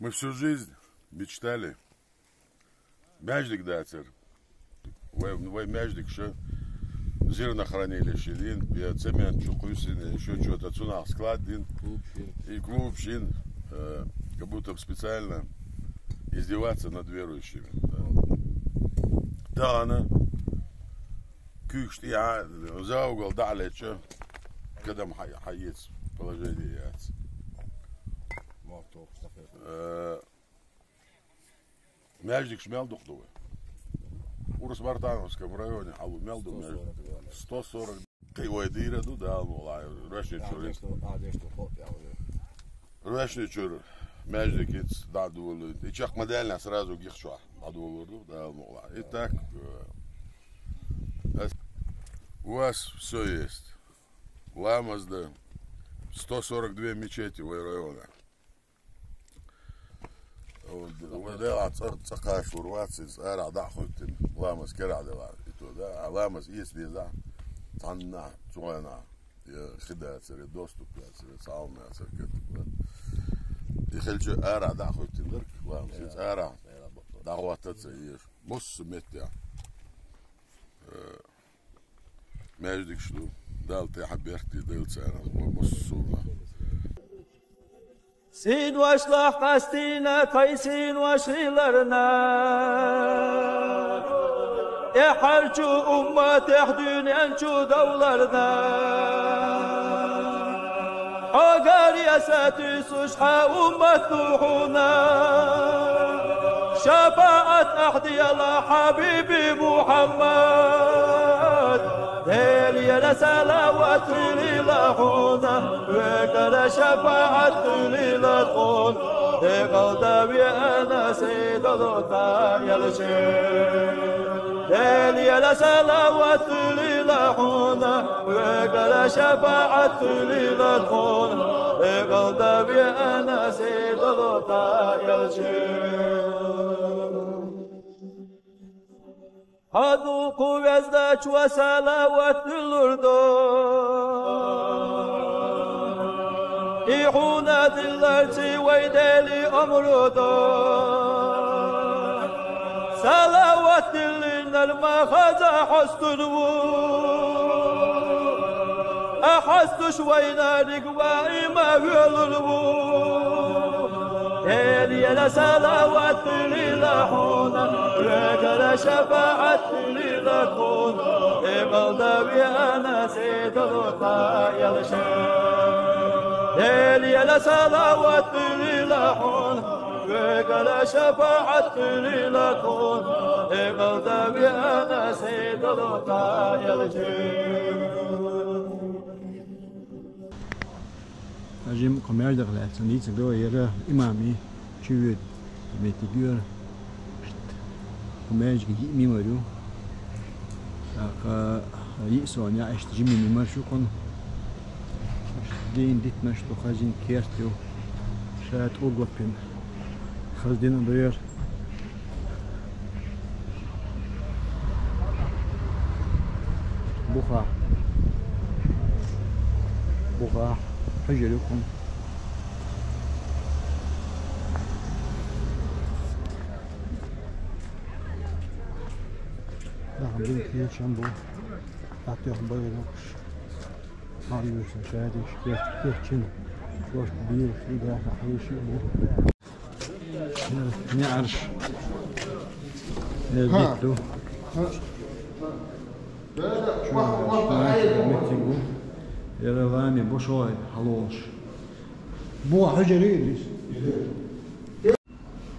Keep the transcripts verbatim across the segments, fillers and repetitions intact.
Мы всю жизнь мечтали. Маьждиг дацар. Вай, вай маьждиг ша зернохранилище дин, я цемент чу кхуьссина, ещё что-то, цунах склад дин. Клуб шин. И клуб шин, э, как будто бы специально издеваться над верующими. Да. Тахана куьйгаш тӀе а, за угол дӀа а леча, кадам хьа-, хьаэца положение яц. Э, Маьждигаш мел дукха ду вай? Урус-Мартановском районе хьалу мел ду маьждиг? Сто сорок. Кхы вай дийра ду, Дала мукълахь, Рочни чуьра. Рочни чуьра маьждиг хӀинца дӀадолийна. И чакх ма даьллинехь сразу гихчохь дӀадолор ду, Дала мукълахь. И так, э, ас-, у вас всё есть. Ламаз да. Сто сорок две мечети вай района. Вай делахь цӀа-, цӀа кхачалур вац иза, арахь дӀа а хӀоьттина, ламаз керахь делахь, и то, да, а ламаз эца дезахь, цхьаннахь, цу хенахь, я хи дацар, я доступ яцар, я цхьа хӀума яцар, кхетта, да. И хилча арахь дӀа а хӀоьттина дерг ламаз, иза арахь дӀахӀоттац а еза. Массо а меттехь. Э, Маьждигаш ду, Далла тӀехь беркате дойла царах, вай массо а. Сийношлахь къастийна тхайн сийнош хиларна, тӀаьххьарчу умматехь дуьнен чу довларна. Хьо гаре сатуьйсуш хьан уммат ду хьуна, шапаӀат ахь делахь, хьабиби Мухьаммад. Делера салават хуьлийла хьуна, векара шапаӀат хуьлийла тхуна, декъал дан веана сий долу тхан элчи. Делера салават хуьлийла хьуна, векара шапаӀат хуьлийла тхуна, декъал дан веана сий долу тхан элчи. Хьан дукха везачу салават дуьллур ду, и хьуна дилларца вай Деле омра ду. Салават диллинарг ма хаза хьостур ву, а хьостуш вайнарг вай ма воьлур ву. Делера салават хуьлийла хьуна, векара шапаӀат хуьлийла тхуна, декъал дан веана сий долу тхан элчи. Делера салават хуьлийла хьуна, векара шапаӀат хуьлийла тхуна, декъал дан веана сий долу тхан элчи. Жимма кху маьждигах лаьцна дийцар ду, яра имам и чу вуьйр меттиг яра. Кху маьждиге йиъ мимар ю. ТӀаккха йиъ сона яа иштта жимма мимарш ю кхунна. Дийна дитанаш ду, хазийна керт ю. Ша тӀулгоппина. Хаза дина ду яра. Бухахь. Бухахь. Хьуьжар ю кхунна. Даха бен кийчам бу. ТӀатех байракхаш. Хьан юьйсу шадеш кеч-, кеччина. Кошка бийраш и даха хьийши бу. НеӀарш. Э, ха. Биту. Ха. Чу, чу, меттиг бу. Яра лами бу шой хьалолаш. Бу хьуьжар ю Идрис.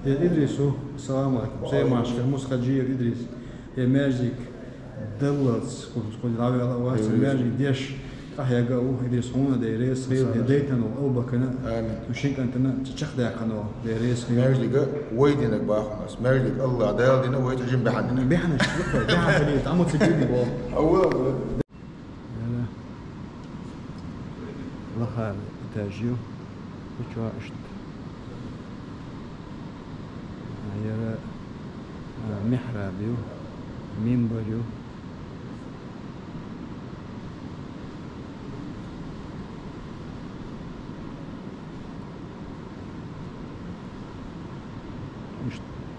Э, Идрису, салам алейкум. Саймашка, Мусхаджиев Идрис. Э, маьждиг даллалц, кху-, кху-, дӀаваьлла вац, э, маьждиг деш, къахьега а ву, Идрис, хьуна Дела реза хила, э, дайтано Абу-Бакана, амин, шин кӀантана ча-, чакхдаьккхано Дела реза хила. Маьждига вай динарг баху ас. Маьждиг Аллах Дала дина, вай цу жин баьхьан дина. Баьхьанаш, баьхьан хилийта, амма ца гуди бо. Аллах. Яра. Лахара этаж ю. Кху чохь иштта. Яра, а, михьраб ю, мимбар ю.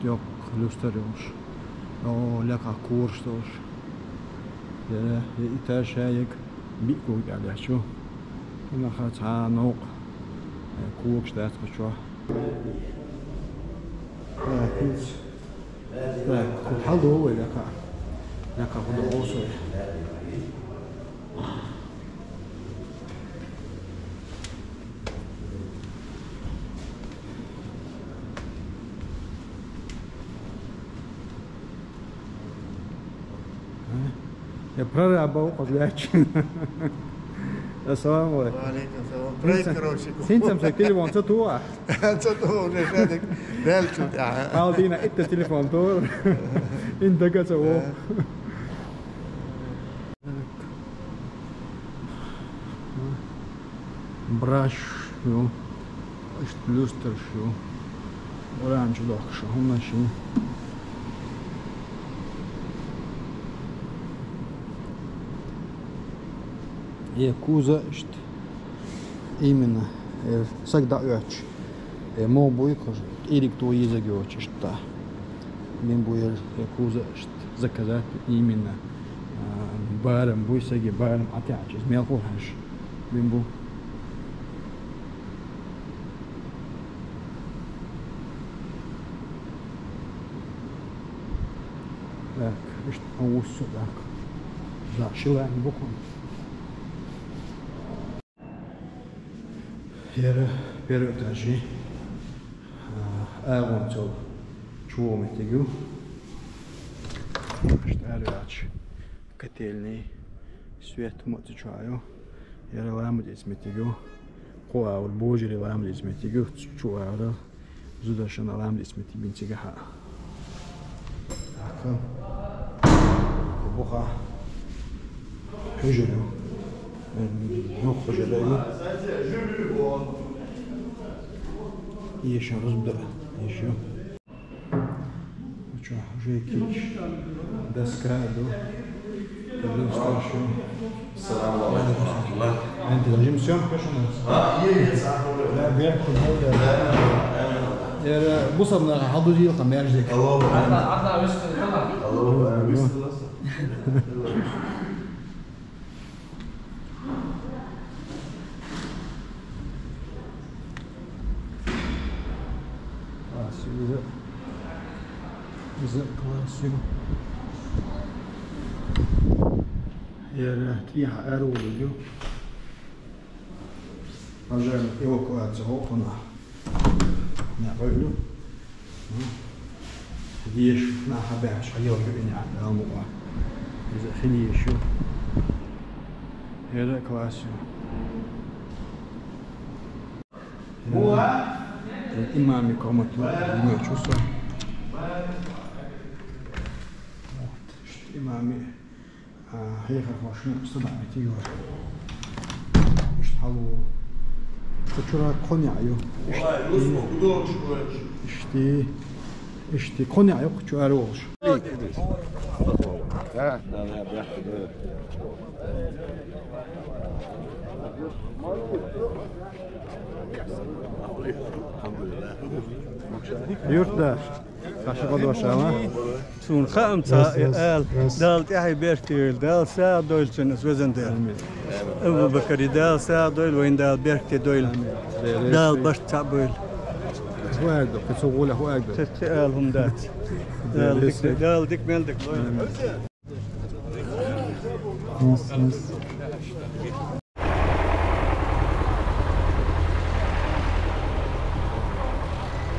Йоккха люстара йолуш. О, лакхахь когаш долуш. Яра, я этаж шаерг биъ кога тӀехь лаьтташ ю. Кхунах цхьа новкъа, э, когаш дац кху чохь. Так, хӀинца. Так, кху хьал ду вай лакхахь. Лакхахь хӀун ду гӀо со. Я прораба ву кхуза лаьтташ. Ассаламу алейкум. Ва алейкум салам. Проектировщик. ХӀинца-м сайн телефон ца туху ахь? Ца туху уже, шадик. Дальше. Хьал дийна итта телефон туху. Ин дага ца ву. Браш ю, иштта люстраш ю, урам чу дохкуш хӀуманаш ю. Э, куза иштта именно, э, саг дӀаоьцуш. Э, мо буй кхуш, тӀириг то езаг йоцуш иштта. Бен буй, э, куза иштта заказать именно, а, барам буй саги барам атяч, из мел хӀу хьаш. Бен бу. Так, иштта а вуссу, так. Да, шилан бу кхун. Яра первый этажи, а, агӀонца чу вогӀу меттиг ю. Иштта араваьлча, котельный, свет ма ца чу ю. Яра ламаз эца меттиг ю. Кху агӀор божаре ламаз эца меттиг ю. Цу чу агӀора. Зударшна ламаз эца меттиг бина цигахь. Ака. Буха. Хьуьжар ю. Юха хьуьжар ю. Еша рузба дара. Еша. Чо, уже кич. Доска ду. Пожалуйста, шу. Салам алейкум ва рахматуллах. Энтта жим съёмка шуна? А, е, е, сахура. Да, бе, футбол, да. Яра, бусам на хадузил ка мяждик. Алло. Алло, алло. Класс ю иза. Иза класс ю. Яра тӀехьа аьрру ю. Пожарный эвакуация хӀокхунна. Нагахь вуьйлу. Деш, нах хьабаьхча, хьайолчу и нах, Дала мукъа. Иза хила еш ю. ХӀера класс ю. ХӀера имами комнату, имам чу со. Вот, имами. А, хьехархошна садоӀа меттиг ю. Иштта хьало. Кху чуьра кхо неӀ ю. Иштта. Иштта. Кхо неӀ ю кху чу ара волуш. Да, да, да, да. Юртда. Хьаша гӀо дош ала? Суна хаам ца, э, ала, Дала тӀаьхье беркате йойла, Дала сагӀа дойла цунна, ас везан Дела. Амин. Абу-Бакари Дала сагӀа дойла, вайн Дала беркате дойла. Амин. Дала барт цхьаъ бойла. ХӀу аьлла ду, кхин цу гӀулехь хӀу аьлла ду? Ца, ца ала хӀума дац. Дала дика, Дала дика мел дика лойла. Амин.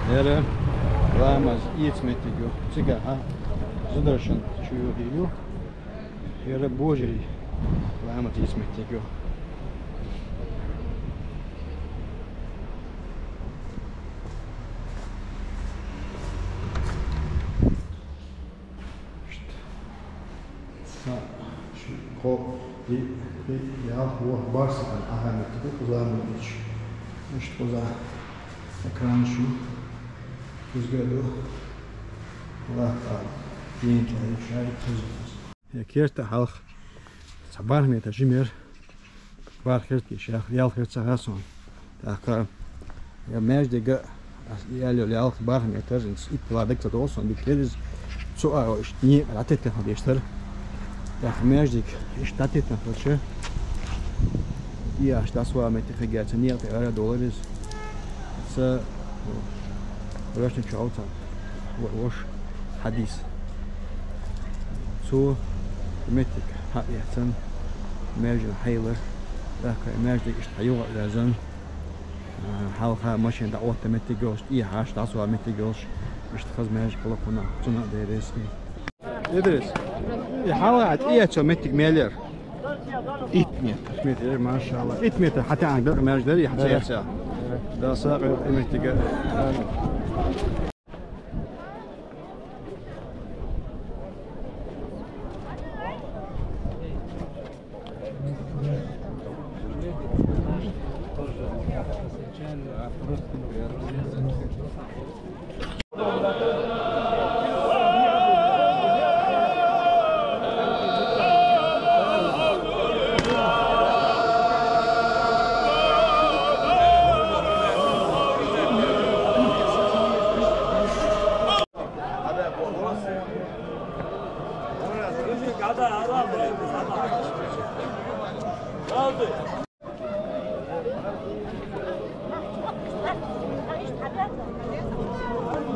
ХӀера ламаз эца меттиг ю. Цигахьа зударшна чу ю. ХӀера божарий ламаз эца меттиг ю. Ца, шу, кхо, и, и, ялх, ворхӀ, бархӀ сахьат ахьа меттиг ю кхуза меттиг. Иштта кхуза экран шу. Кхузга ду. Аллах Таала. Дин тӀе шаьртаза. Я керта хьалха. Ца бархӀ метр жимер. БархӀ хӀирташ, ялх хӀирташ ца хасун. ТӀаккха я маьждига Яло ялх бархӀ метр, итт ладаг ца долу сан дика тераз. Цу а иштта некъа дӀатеттина хьан деш тара. ТӀаккха маьждиг иштта дӀатеттина хьан чу. И аш дас ва метр хигаци некъа тӀе ара долар из. Ца, ну, рашна чу алца. Вош хьадис. Цу меттиг хьаэцан, маьждиг хьайлар. ТӀаккха маьждиг иштта хьайогӀа вязан. Хьалха машина дӀаотта меттиг йолуш, тӀехьаш дӀасо меттиг йолуш, иштта хаза маьждиг хила кхунах, цунах деррис. Идрис, и хьалха тӀеэцо меттиг мел яра? Итт метр. Итт метр, машалла. Итт метр хьатаьӀан бекъа маьждиг дара, и хьатаэца. Да, сакъа и меттига.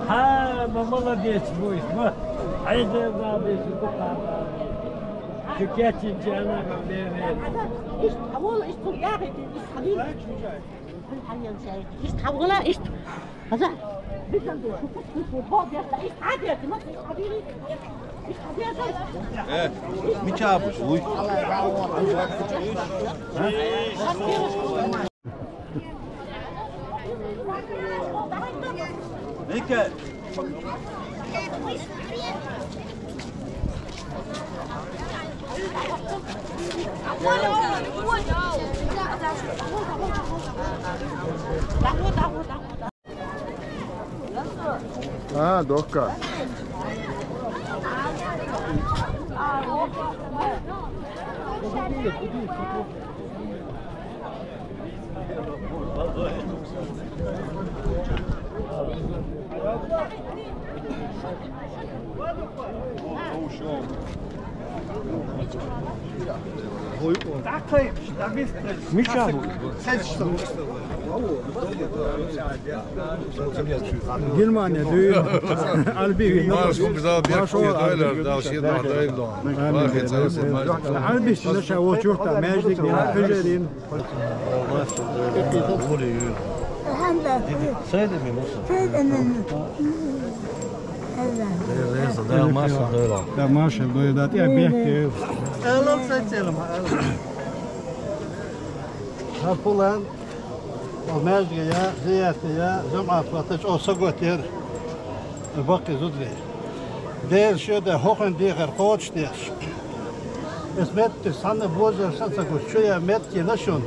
Хьа, ма молодец, вуйс, ма. Хьайда, ма, бес, ку, ха, ха. Шу кечинча, ана, ма, бе, бе. Иштта хьавола, иштта хьавола, иштта хьадийла. Иштта хьавола, иштта. Хаза. Э, мича буш, луй. Эке. А, дохка. Мича? Германия дуй. Альби. Марш, биза, бехке, дойлар, дал, ши, дойлар. Альби, наша, вот, чёрта, между ними, хижерин. Да, Маша, да, да, я бехке. Хьан пулан, о, маьждиге я, зиярте я, жамаӀат ватача, о, сагот яр, баккхи зудве. Дела шоьда хӀокхуьнан дехар кхочушдеш. Эс метте санна божар сан ца гуш, чу я метте на шун.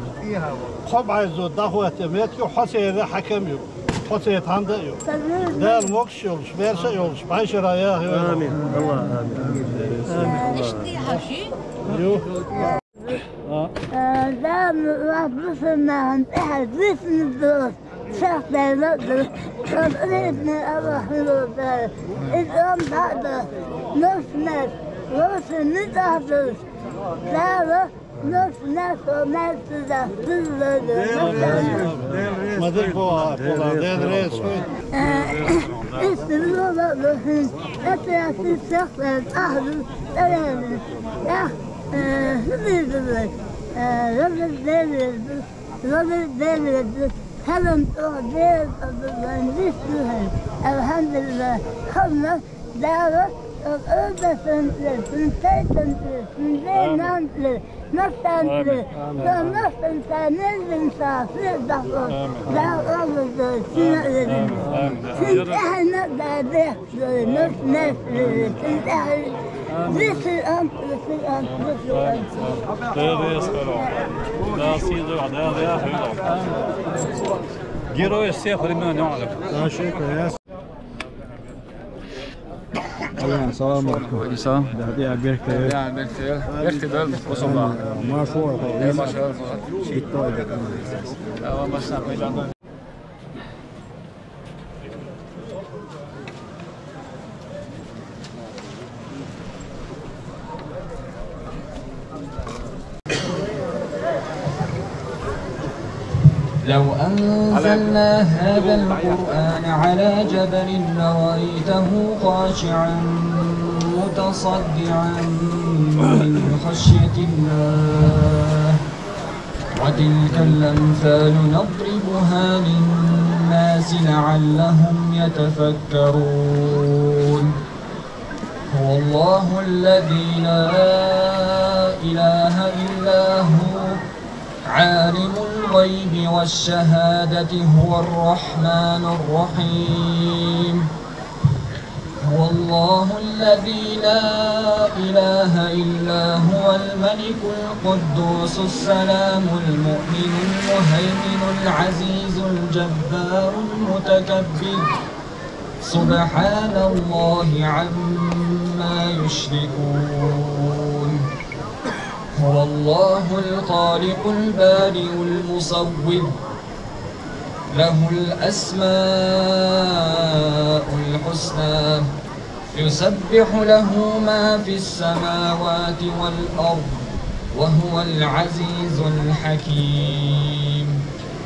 Кхо бӀайзо дӀахӀотта метте, хьо церан хьакам ю. Хьо церан тхьанда а ю. Дала могуш йолуш, берша а йолуш, бӀешара яхйо. Амин. Аллах, амин. Амин. Ишти хьажи? Ю. Дала мурад бусурманан тӀехь висна ду, сахтайла ду, ам ритна Аллахьан ду, изам баъда, нуснат, лоса митахь ду, Дала нуснат ва мертаза дузлада. Ма дерг боху, Дела реза хуьлда. Э, иштта лула ду хьуна, тӀатех сих сахтайла ахьа ду, тӀаьхьа ду. Эх, э, хӀун дийр ду вай? Э, Раббил Дела веза ду, Раббил Дела веза ду, хьалам тӀехь Дела тӀе ду вайн вист ду хьайн. АлхьамдулиллахӀ, ханна Дала, э, Ӏубатан тӀе, цуьнан тайпан тӀе, цуьнан ден-нанна тӀе, массарна тӀе, со массанца мел вина ша хир дахьо, Дала Ӏалашдойла, сина а везина. Цуьнан тӀаьхьенна а Дала бехк Дела реза хуьлда. Дала сий дойла, Дала реза хуьлда. Герой всех времён и народов. Салам алейкум. Алейкум салам. Да, я бехке. Я бехке. Бехке дал, кособа. Машуа. Э, машуа. Итто. Я, машуа. Итто. لو أنزلنا هذا القرآن على جبل لرأيته خاشعا متصدعا من خشية الله. وتلك الأمثال نضربها للناس لعلهم يتفكرون. هو الله الذي لا إله إلا هو، عالم الغيب والشهادة، هو الرحمن الرحيم. هو الله الذي لا إله إلا هو، الملك القدوس السلام المؤمن المهيمن العزيز الجبار المتكبر. سبحان الله عما يشركون. هو الله الخالق البارئ المصور، له الأسماء الحسنى، يسبح له ما في السماوات والأرض، وهو العزيز الحكيم.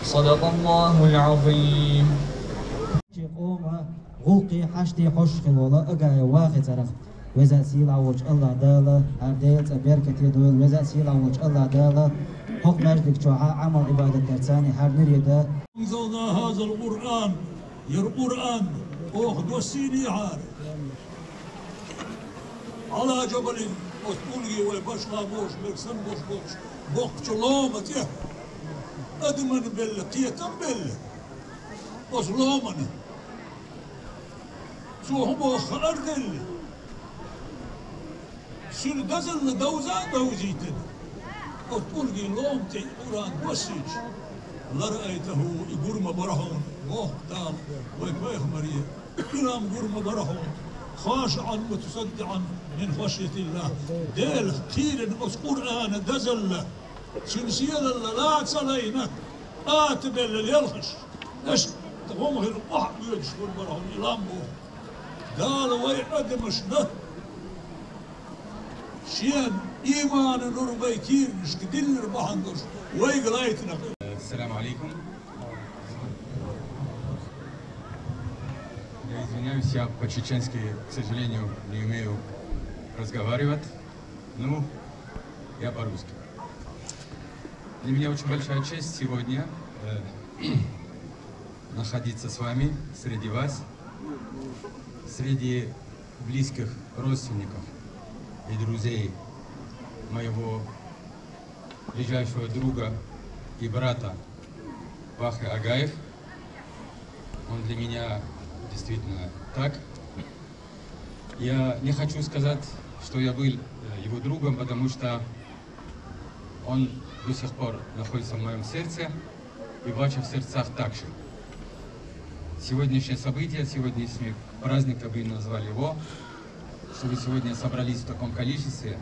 صدق الله العظيم. Чи къоман гӀулакхи хьашти хьош хилла Агаев Вахи цӀерах. Веза сийлахь волчу АллахӀ Дала, хӀара Делан цӀа беркате дойла, веза сийлахь волчу АллахӀ Дала хӀокху маьждиг чохь Ӏамал-Ӏибадат дарца хӀара нуьре да. أنزلنا هذا القرآن، яра Къуръан оха доссийна хӀара. على جبل, оцу пурге вай башха бохуш берг санна бохуш болчу боккхачу лома тӀе. Адаман белла, кхетам белла оцу ломана. Цо хӀун боху хаар делла, цуьнан дазалла довза а довзийтина, оцу пургин лома тӀе Къуръан доссийча, لرأيته, и гур ма бара хьуна, боху Дала вай пайхамаре, и лам гур ма бара хьуна, خاشعا متصدعا من خشية الله, Делах кхийрина оцу Къуръанан дазалла, цуьнан сийлалла ла ца лайна, атабелла лелхаш, аша гӀум хир охьа оьдуш гур бара хьуна и лам боху. Дала вай адамашна Шен ийманан нур вай кийранашка диллар бахьана долуш вайга лайтина. السلام عليكم. Я извиняюсь, я по-чеченски, к сожалению, не умею разговаривать. Ну, я по-русски. Для меня очень большая честь сегодня э, находиться с вами, среди вас, среди близких родственников и друзей моего ближайшего друга и брата Вахи Агаев. Он для меня действительно так. Я не хочу сказать, что я был э, его другом, потому что он до сих пор находится в моем сердце и в ваших сердцах также. Сегодняшнее событие, сегодняшний праздник, как бы назвали его, что вы сегодня собрались в таком количестве,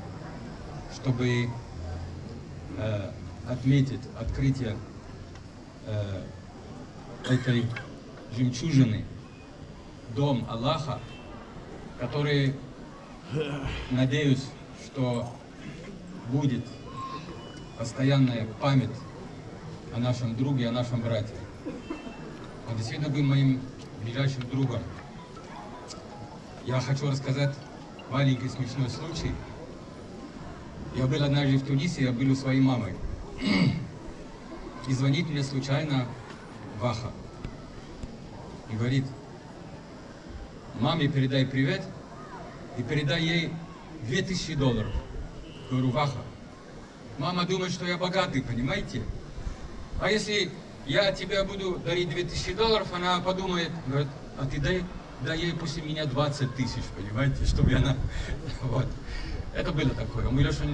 чтобы э, отметить открытие э, этой жемчужины, дом Аллаха, который, надеюсь, что будет постоянная память о нашем друге, о нашем брате. Он действительно был моим ближайшим другом. Я хочу рассказать маленький смешной случай. Я был однажды в Тунисе, я был у своей мамы. И звонит мне случайно Ваха. И говорит: «Маме передай привет и передай ей две тысячи долларов». Говорю: «Ваха, мама думает, что я богатый, понимаете? А если я тебе буду дарить две тысячи долларов, она подумает, говорит, а ты дай, дай ей после меня двадцать тысяч, понимаете, чтобы она». Вот. Это было такое. Мы Леша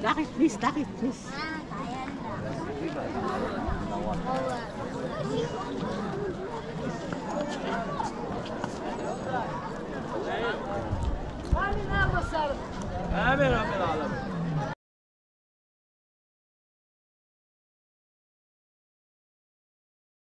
Daqui, please, daqui, please. آمين، رب العالمين.